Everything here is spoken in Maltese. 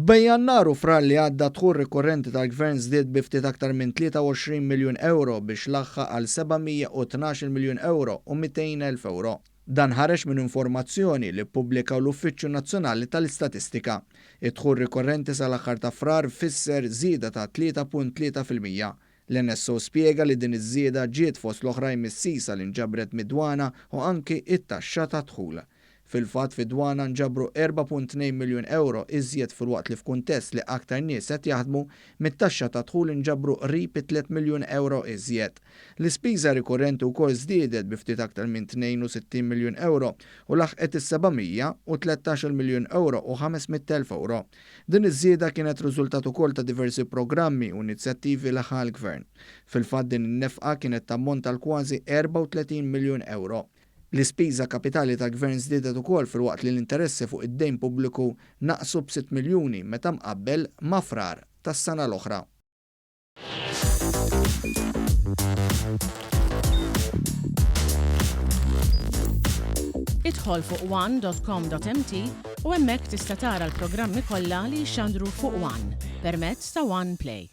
Bejn Jannar u Frar li għadda d-dħul rikorrenti tal-Gvern żdied bi ftit aktar minn 23 miljun ewro biex laħħaq għal 712 miljun ewro u 200 elf ewro. Dan ħareġ minn informazzjoni li ppubblika l-Uffiċċju Nazzjonali tal-Istatistika. Id-dħul rikorrenti sal-aħħar ta' Frar fisser żieda ta' 3.3%. L-NSO spjega li din iż-żieda ġiet fost l-oħrajn mis-sisa li nġabret mid-dwana u anki it-taxxa tad-dħul. Fil-fatt fid-dwana nġabru 4.2 miljun ewro iżjed filwaqt li f'kuntest li aktar nies qed jaħdmu, mit-taxxa tad-dħul inġabru qrib it-tliet miljun ewro iżjed. L-ispiża rikurrenti wkoll żdiedet bi ftit aktar minn 62 miljun ewro u laħqet is-713 miljun ewro u 500 elf ewro. Din iż-żieda kienet riżultat ukoll ta' diversi programmi u inizjattivi li ħa l-Gvern. Fil-fatt din in-nefqa kienet tammonta għal kważi 34 miljun ewro. L-ispiża kapitali tal-Gvern żdiedet ukoll filwaqt li l-interessi fuq id-dejn pubbliku naqsu b'sitt miljuni meta mqabbel ma' Frar tas-sena l-oħra. Idħol fuq one.com.mt u hemmhekk tista' tara l-programmi kollha li jixxandru fuq One permezz ta' One Play.